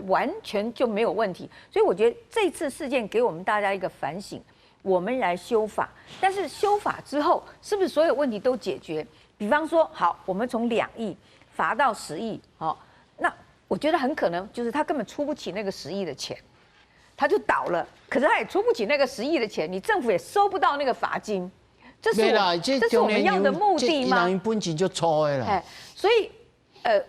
完全就没有问题。所以我觉得这次事件给我们大家一个反省，我们来修法，但是修法之后是不是所有问题都解决？比方说，好，我们从2亿罚到十亿，好，那我觉得很可能就是他根本出不起那个十亿的钱，他就倒了。可是他也出不起那个十亿的钱，你政府也收不到那个罚金，这是我们要的目的吗？本钱就粗的啦。哎，所以，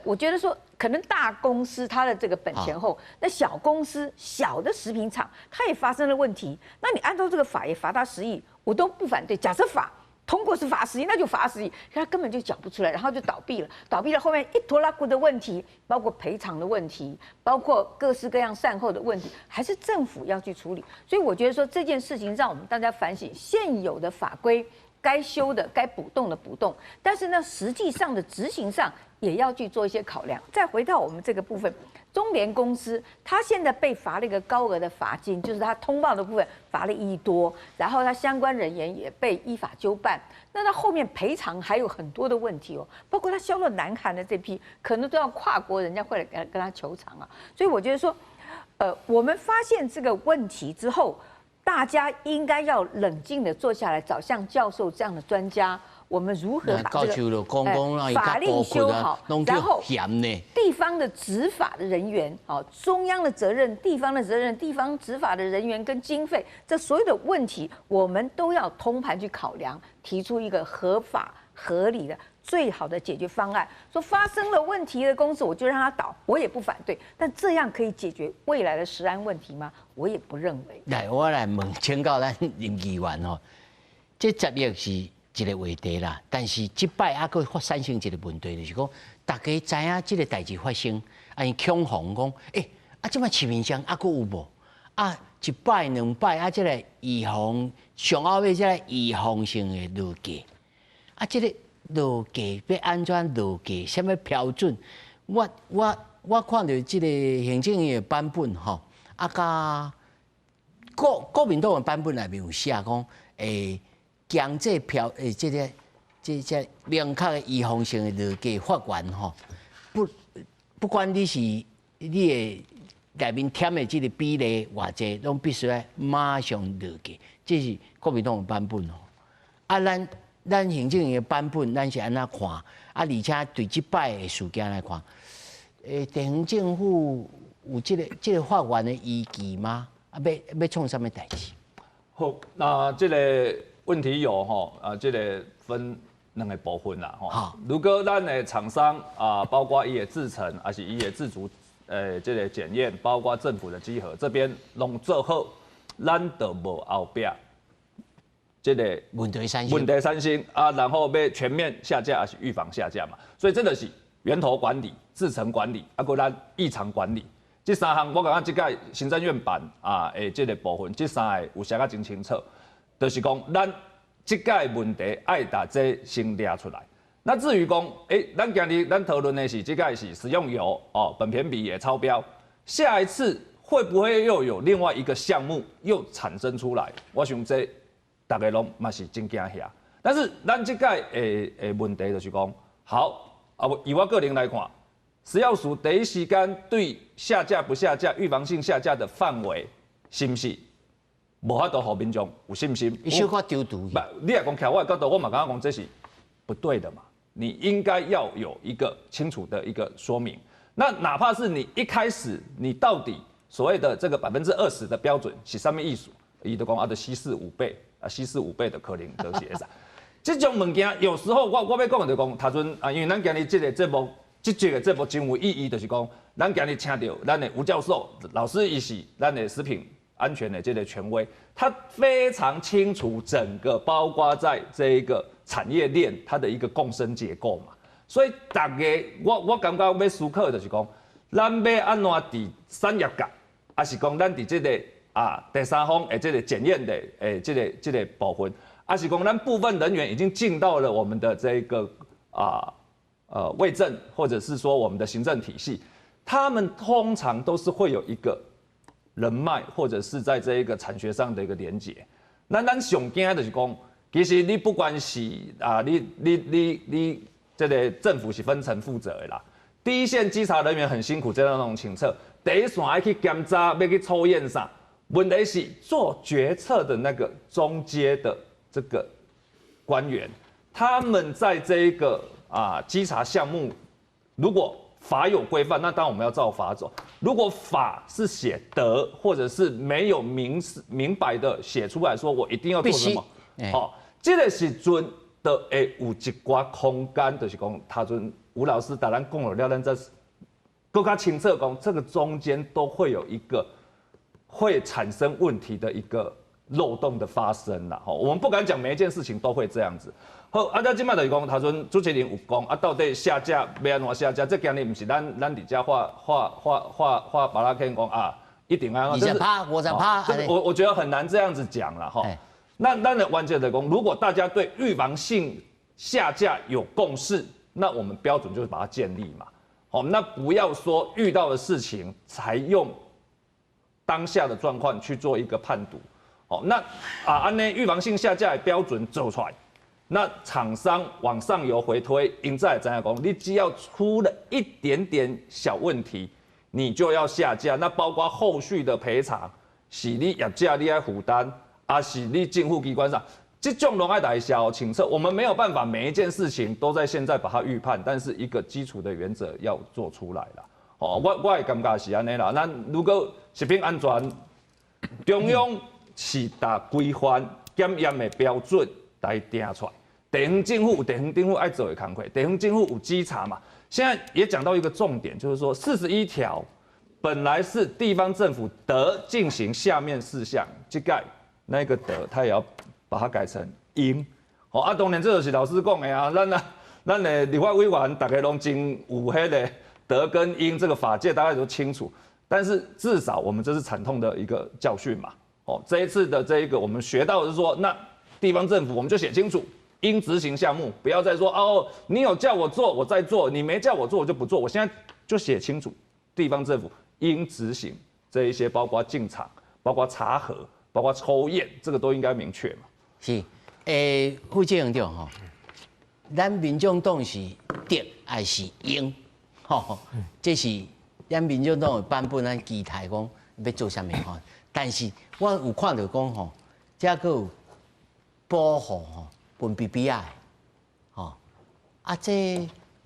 我觉得说，可能大公司它的这个本钱厚，那小公司小的食品厂，它也发生了问题。那你按照这个法也罚他十亿，我都不反对。假设法通过是罚十亿，那就罚十亿，可他根本就缴不出来，然后就倒闭了。倒闭了后面一拖拉库的问题，包括赔偿的问题，包括各式各样善后的问题，还是政府要去处理。所以我觉得说这件事情让我们大家反省，现有的法规该修的、该补洞的补洞，但是呢，实际上的执行上也要去做一些考量。再回到我们这个部分，中联公司它现在被罚了一个高额的罚金，就是它通报的部分罚了1亿多，然后它相关人员也被依法究办。那他后面赔偿还有很多的问题哦，包括他销到南韩的这批，可能都要跨国，人家会来跟他求偿啊。所以我觉得说，我们发现这个问题之后，大家应该要冷静的坐下来，找像教授这样的专家，我们如何把这个法令修好，然后地方的执法的人员，好，中央的责任、地方的责任、地方执法的人员跟经费，这所有的问题，我们都要通盘去考量，提出一个合法合理的最好的解决方案。说发生了问题的公司，我就让它倒，我也不反对。但这样可以解决未来的食安问题吗？我也不认为。来，我来问请教咱林议员哦，这十亿是一个话题啦，但是這擺猶閣產生一個問題，就是講大家知影這個代誌發生，啊，𪜶恐慌講，欸，啊，這擺市面上猶閣有無？啊，一擺兩擺啊，這個預防上後尾這個預防性的落架，啊，這個落架欲按怎落架？啥物標準？我看著這個行政院的版本吼，啊，佮國民黨的版本內面有寫講，欸，強制標欸，這個這明確的預防性的落架法源吼，不管你是你的內面添的這個比例偌濟，攏必須愛馬上落架，這是國民黨的版本吼。啊，咱行政院的版本，咱是按怎看？啊，而且對這擺的事件來看，欸，地方政府有這個法源的依據嗎？啊，欲創啥物代誌？好，那這個問題有吼，啊，這個分兩個部分啦，吼。如果咱的廠商啊，包括伊的製程，還是伊的自主，這個檢驗，包括政府的稽核，這邊攏做好，咱就無後壁這個問題產生，問題產生啊，然後欲全面下架，還是預防下架嘛？所以真的是源頭管理、製程管理，啊，閣咱異常管理，這三項我感覺這屆行政院版啊，的這個部分，這三個有寫甲真清楚，就是講咱這屆問題愛共這先掠出來。那至於講，欸，咱今日咱討論的是這屆是食用油哦，苯骈比也超標，下一次會不會又有另外一個項目又產生出來？我想這大家攏嘛是真驚嚇。但是咱這屆的問題就是講，好啊，以我個人來看，食藥署第一時間對下架不下架、預防性下架的範圍，是毋是無法度予民眾有信心？伊小可丟毒。不，你若講徛我的角度，我嘛感覺講這是不對的嘛。你應該要有一個清楚的一個說明。那哪怕是你一開始，你到底所謂的這個20%的標準是啥物意思？伊就講啊，就稀釋五倍啊，稀釋五倍的可能都是會使。這種物件有時候我欲講就講，頭陣啊，因為咱今日這個節目，這集的節目真有意義，就是講，咱今日請著咱的吳教授老師，伊是咱的食品安安全的這個權威，他非常清楚整個包括在這一個產業鏈它的一個共生結構嘛。所以大家我感覺欲思考就是講，咱欲按怎佇產業界，抑是講咱佇這個第三方的這個檢驗的這個部分，抑是講咱部分人員已經進到了我們的這個衛政或者是說我們的行政體系，他們通常都是會有一個人脈，或者是在這一個產學上的一個連結。那咱上驚就是講，其實你不管是你這個政府是分層負責的啦，第一線稽查人員很辛苦，這樣弄清楚。第一線愛去檢查，欲去抽驗啥？問題是做決策的那個中階的這個官員，他們在這一個稽查項目，如果法有規範，那當然我們要照法走。如果法是寫得，或者是沒有明明白的寫出來說，我一定要做什麼？好，這個時陣就會有一寡空間，就是講，頭陣吳老師當然講了，咱這閣較清楚講，這個中間都會有一個會產生問題的一個漏洞的發生啦。吼，我們不敢講每一件事情都會這樣子。好，咱這擺就是講，頭陣主持人有講，到底下架欲按怎下架？這今日毋是咱佇遮畫巴拉看講啊，一定按怎。 20趴，50趴。這個我覺得很難這樣子講啦，吼。那當然關鍵的講，如果大家對預防性下架有共識，那我們標準就是把它建立嘛。好，那不要說遇到的事情才用當下的狀況去做一個判讀。好，那按呢預防性下架的標準做出來，那廠商往上游回推，𪜶才會知影講，你只要出了一點點小問題，你就要下架。那包括後續的賠償，是你業者你愛負擔，抑是你政府機關啥，這種攏愛來寫清楚。我們沒有辦法每一件事情都在現在把它預判，但是一個基礎的原則要做出來啦。哦，我的感覺是按呢啦。那如果食品安全中央是共規範檢驗的標準來定出來，地方政府有地方政府愛做的工課，地方政府有稽查嘛。現在也講到一個重點，就是說41條本來是地方政府得進行下面事項，這個那個得，他也要把它改成應。哦，當然這就是老師講的啊，咱的立法委員大家攏真有彼個得跟應這個法界大概都清楚，但是至少我們這是慘痛的一個教訓嘛。哦，這一次的這一個我們學到的是說，那地方政府我們就寫清楚應執行項目，不要再說哦，你有叫我做我在做，你沒叫我做我就不做。我現在就寫清楚，地方政府應執行這一些，包括進場、包括查核、包括抽驗，這個都應該明確嘛。是，副執行長吼，咱民眾黨是得抑是應？吼，這是咱民眾黨的版本，咱期待講欲做啥物吼。但是我有看著講吼，這閣有保護吼，分 B B 仔的，吼，這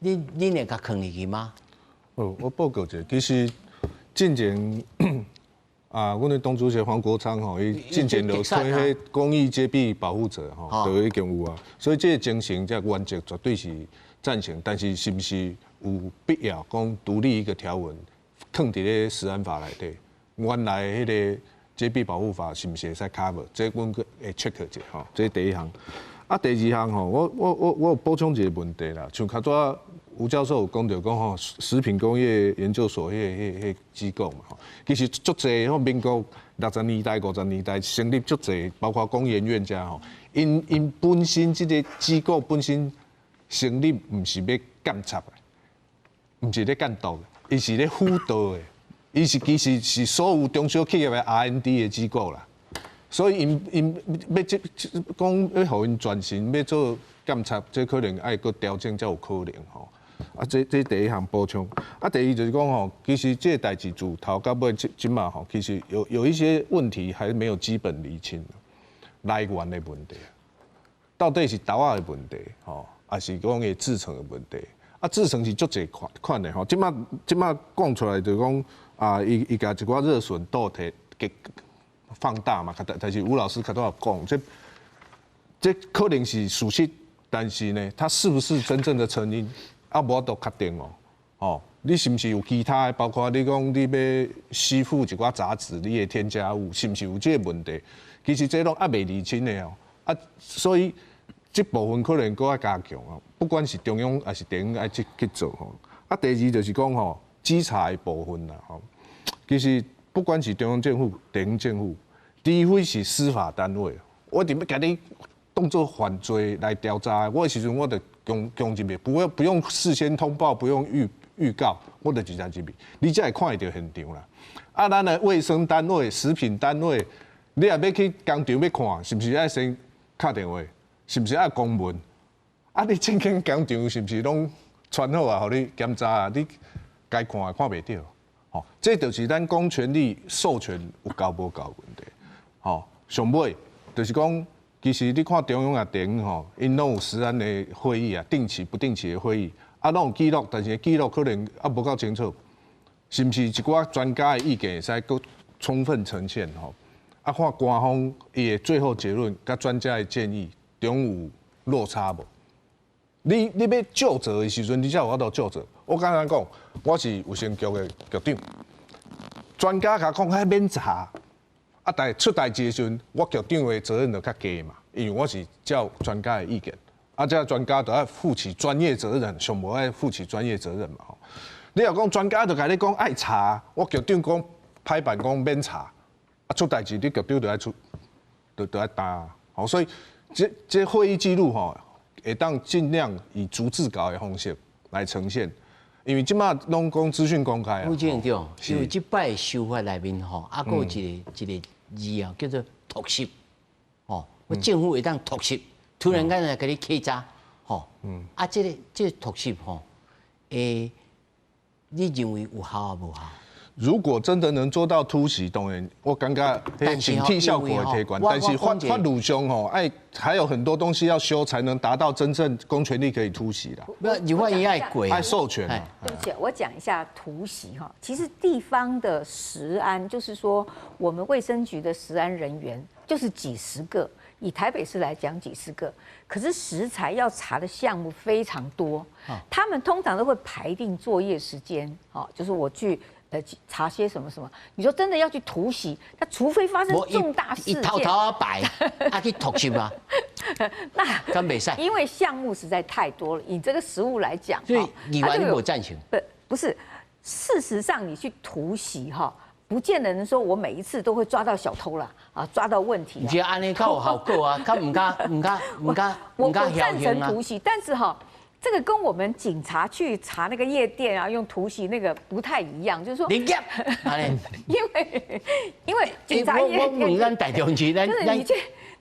恁會共囥入去嗎？哦，我報告一下，其實進前阮的黨主席黃國昌吼，伊進前就推彼公益揭弊保護者吼，就已經有啊。所以這個精神、這個原則絕對是贊成，但是是毋是有必要講獨立一個條文，囥佇咧食安法內底？原來彼個揭弊保護法是毋是會使 cover？這阮閣會 check 一下吼。這第一項。第二項吼，我有補充一個問題啦，像較早吳教授有講著講吼，食品工業研究所彼個機構嘛吼，其實足濟吼，民國60年代、50年代成立足濟，包括工研院遮吼，𪜶本身這個機構本身成立毋是欲監察的，毋是咧監督的，伊是咧輔導的，伊是其實是所有中小企業的 R&D 的機構啦。所以𪜶欲這講欲予𪜶轉型，欲做監察，這可能愛閣調整才有可能吼。這第一項補充。第二就是講吼，其實這個代誌自頭到尾這這馬吼，其實有一些問題還沒有基本釐清，來源的問題，到底是豆仔的問題吼，抑是講伊製程的問題？製程是足濟款款的吼。這馬這馬講出來就是講伊共一寡熱損倒提給放大嘛，但是吳老師較早有講，這可能是事實，但是呢，它是不是真正的成因？無法度確定哦。哦，你是毋是有其他的？包括你講你欲吸附一寡雜質，你的添加物是毋是有這個問題？其實這攏猶未釐清的哦。啊，所以這部分可能閣愛加強哦。不管是中央還是地方愛去做吼。啊，第二就是講吼，稽查的部分啦吼。其實不管是中央政府、地方政府，除非是司法單位，我一定欲共你當做犯罪來調查。我的時陣我就強強入去，不用事先通報，不用預告，我就直接入去，你才會看會著現場啦。啊，咱的衛生單位、食品單位，你若欲去工廠欲看，是毋是愛先敲電話？是毋是愛公文？啊，你這間工廠是毋是攏穿好啊？予你檢查啊？你該看的看袂著。吼，這就是咱公權力授權有夠無夠問題。吼，上尾就是講，其實你看中央啊、地方吼，𪜶攏有食安的會議啊，定期不定期的會議。啊，攏有記錄，但是記錄可能猶無夠清楚，是毋是一寡專家的意見會使閣充分呈現吼？啊，看官方伊的最後結論，佮專家的建議中有落差無？你欲究責的時陣，你才有法度究責。我簡單講，我是衛生局的局長，專家共講彼免查，啊，但出代誌的時陣，我局長的責任就較低嘛，因為我是照專家的意見。啊，這專家都愛負起專業責任，上無愛負起專業責任嘛吼。你若講專家就共你講愛查，我局長講拍板講免查，啊出代誌你局長就愛出，就愛擔。吼，所以這會議記錄吼，會當盡量以逐字稿的方式來呈現，因為這馬攏講資訊公開啊。副長對，因為這擺修法內面吼，啊，閣有一個字啊，叫做突襲，吼，政府會當突襲。突然間來共你稽查，吼，啊，這個突襲吼，你認為有效抑無效？如果真的能做到突襲，當然我感覺警惕效果會提懸，但是法律上吼，愛還有很多東西要修，才能達到真正公權力可以突襲啦。不，你萬一愛過，愛授權。對不起，我講一下突襲哈。其實地方的食安，就是說我們衛生局的食安人員就是幾十個。以台北市來講，幾十個，可是食材要查的項目非常多，他們通常都會排定作業時間，就是我去查些什麼什麼。你說真的要去突襲，那除非發生重大事件，偷偷擺，啊去突襲啊，那敢袂使？因為項目實在太多了，以這個食物來講，所以議員你無贊成？不，不是，事實上你去突襲哈。不見得能說我每一次都會抓到小偷了啊，抓到問題。你覺得按呢較有效果啊？較毋敢毋敢毋敢我贊成突襲，但是哈，這個跟我們警察去查那個夜店啊，用突襲那個不太一樣，就是說。你因為警察夜店。我問咱台中市，咱就是你去。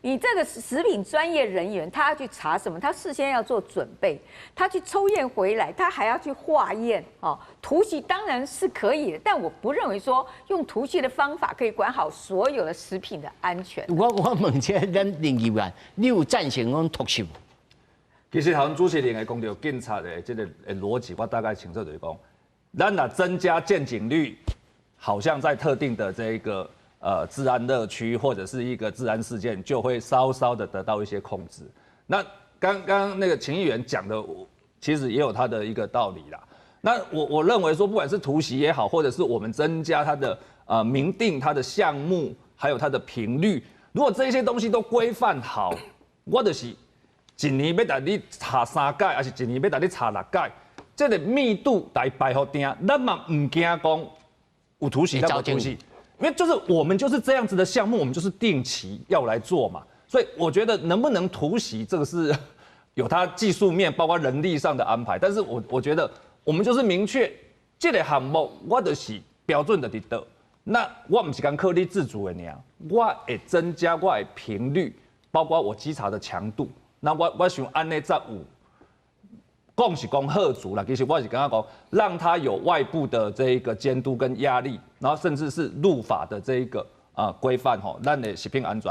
你這個食品專業人員，他要去查什麼？他事先要做準備，他去抽驗回來，他還要去化驗。哦，突襲當然是可以的，但我不認為說用突襲的方法可以管好所有的食品的安全。我問這咱林議員，你有贊成講突襲？其實頭先主持人會講著警察的這個邏輯，我大概清楚就是講，咱若增加見警率，好像在特定的這個治安熱區或者是一個治安事件，就會稍稍的得到一些控制。那剛剛那個秦議員講的，其實也有他的一個道理啦。那我認為說，不管是突襲也好，或者是我們增加它的明定它的項目，還有它的頻率，如果這些東西都規範好，我就是一年欲共你查三擺，還是一年欲共你查六擺，這個密度來排予定，咱嘛毋驚講有突襲，咱無突襲。因為就是我們就是這樣子的項目，我們就是定期要來做嘛，所以我覺得能不能突襲，這個是有它技術面，包括人力上的安排。但是我覺得我們就是明確這個項目，我就是標準就佇佗。那我毋是講靠你自主的爾，我會增加我的頻率，包括我稽查的強度。那我想按呢才有。講是講嚇阻啦，其實我是感覺講，讓他有外部的這一個監督跟壓力，然後甚至是入法的這一個啊規範吼，咱的食品安全，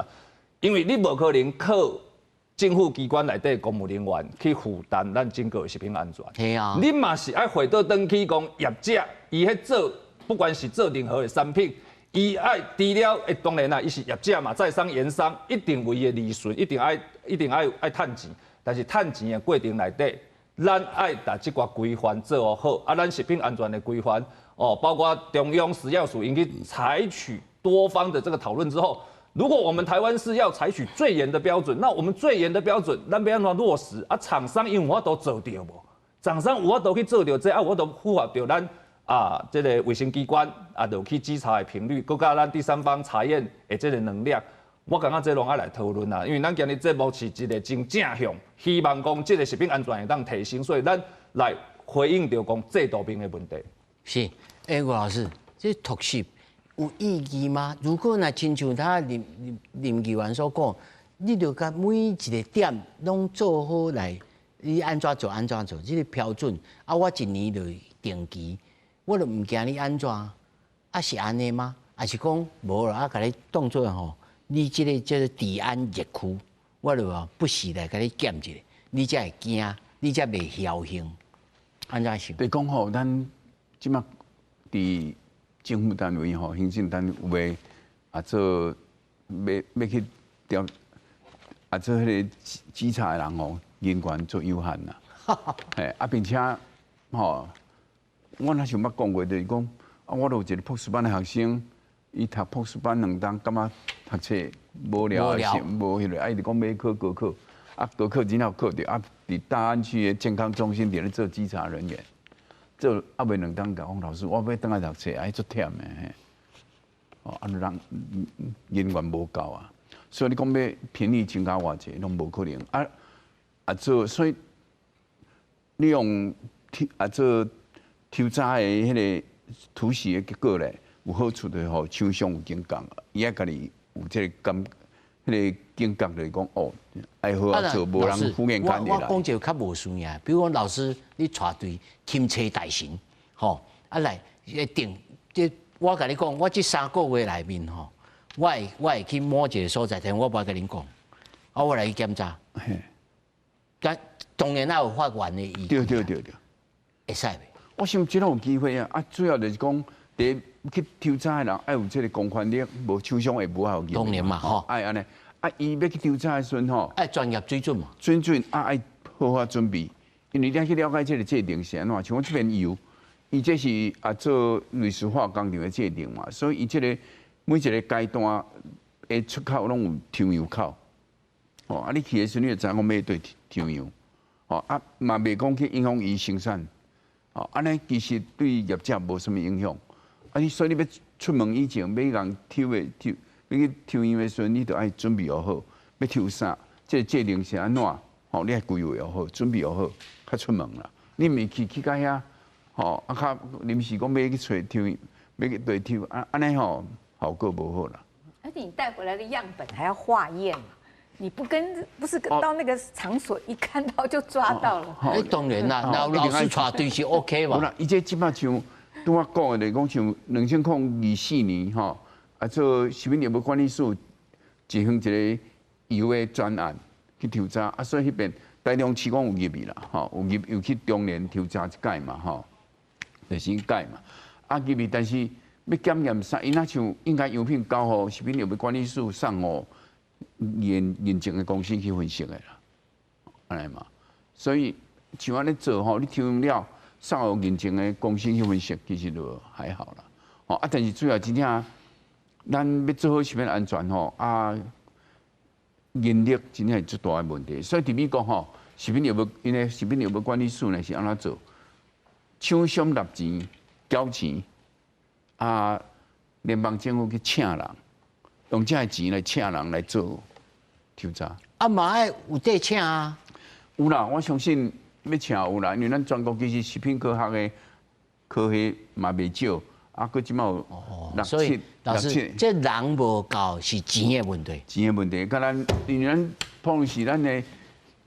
因為你無可能靠政府機關內底公務人員去負擔咱整個食品安全。係啊，你嘛是愛回到轉去講業者，伊彼做不管是做任何的產品，伊愛除了欸當然啦，伊是業者嘛，在商言商，一定為伊的利潤，一定愛一定愛愛趁錢，但是趁錢的過程內底。咱愛共這寡規範做好，啊，咱食品安全的規範，哦，包括中央食藥署應該採取多方的這個討論之後，如果我們台灣是要採取最嚴的標準，那我們最嚴的標準，咱欲按怎落實？啊，廠商𪜶有法度做著無？廠商有法度去做著這，啊，有法度符合著咱啊，這個衛生機關啊，落去稽查的頻率，閣佮咱第三方查驗的這個能力。我感覺這攏愛來討論啦，因為咱今日節目是一個真正向，希望講這個食品安全會當提升，所以咱來回應著講制度面的問題。是，欸，吳老師，這瀧食有意義嗎？如果若親像他林林林議員所講，你著共每一個點攏做好來，你按怎做按怎做，這個標準啊，我一年就定期，我就毋驚你按怎，啊是按呢嗎？還是講無啦？啊，共你當做吼？你這個叫做治安熱區，我就話不時來共你檢一下，你才會驚，你才袂僥倖。按怎想？對講吼，咱這馬佇政府單位吼，行政單位啊做欲欲去調啊做彼个稽查的人吼，人員足有限啦。嘿，啊，並且吼，我若像捌講過，就是講啊，我都有一個博士班的學生。伊讀博士班兩冬，感覺讀冊無聊，是無彼个，啊，伊就講欲考高考，啊，高考真正有考著，啊，佇大安區的健康中心佇咧做稽查人員，做猶未兩冬，共我講老師，我欲轉來讀冊，啊，足忝的嘿，哦，啊，人人員無夠啊，所以你講欲頻率增加偌濟，攏無可能，啊啊做，所以你用啊做抽查的彼个突襲的結果咧。有好處就是吼，廠商有警覺，伊愛家己有這個感，彼個警覺就是講哦，愛好好做，無人敷衍干我講一個較無輸贏，比如講老師，你帶隊欽差大神，吼，啊來，定，這我共你講，我這三個月內面吼，我會去某一個所在，但我無愛共恁講，啊，我來去檢查。但當然也有法院的意見。對對對對，會使袂？我想這攏有機會啊！啊，主要就是講，第一去抽查的人愛有這个公權力，無廠商會無法度。當然嘛，吼，愛按呢。啊，伊欲去抽查的時陣吼，愛專業水準嘛。水準啊，愛好好準備，因為你愛去了解這个制程是按怎。像我這邊油，伊這是啊做類似化工廠的制程嘛，所以伊這个每一个階段的出口攏有抽樣口。哦，啊，你去的時陣你就知影講欲佗抽樣，哦，啊嘛袂講去影響伊生產。哦，按呢其實對業者無啥物影響。啊，你所以你欲出門以前，欲共抽的抽，欲去抽樣的時陣，你就愛準備好，欲抽啥，這個制程是按怎？吼，你愛規劃好，準備好，較出門啦。你毋是去去到遐，吼，啊，較臨時講欲去揣抽，欲去對抽，啊，按呢吼，效果無好啦。而且你帶回來的樣本還要化驗。你不跟不是到那個場所一看到就抓到了。欸，當然啦，那老師帶隊是 OK 吧？無啦，伊這這擺像拄我講的，就是講像2024年吼，啊做食品藥物管理署進行一個油的專案去抽查，啊，所以彼邊台中市講有入去啦，吼，有入有去中連抽查一擺嘛，吼，就是一擺嘛，啊入去，但是欲檢驗啥？伊若像應該樣品交予食品藥物管理署送予認認證的公司去分析的啦，按呢嘛，所以像按呢做吼，你抽了送予認證的公司去分析，其實就還好啦。吼啊，但是主要真正咱欲做好食品安全吼啊，人力真正是足大的問題。所以佇美國吼，食品藥物𪜶的食品藥物管理署呢是按怎做？廠商納錢繳錢，啊，聯邦政府去請人。用這个錢來請人來做抽查。啊嘛愛有得請啊。有啦，我相信欲請有啦，因為咱全國其實食品科學的科系嘛袂少，啊，閣這馬有六七老師，這人無夠是錢的問題。錢的問題，佮咱因為咱碰是咱的，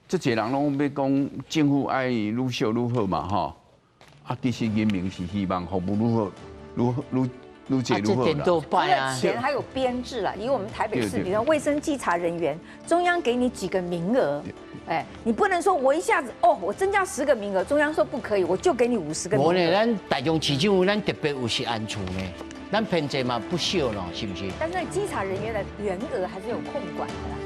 足濟人攏欲講政府愛愈少愈好嘛，吼。啊，其實人民是希望服務愈好，愈愈。愈濟愈好啦。除了錢，還有編制啦。以我們台北市，比如說衛生稽查人員，中央給你幾個名額，哎，你不能說我一下子哦，我增加10個名額，中央說不可以，我就給你50個名額。無呢，咱台中市長，咱特別有食安處呢，咱編制嘛不少咯，是不是？但是稽查人員的員額還是有控管的啦。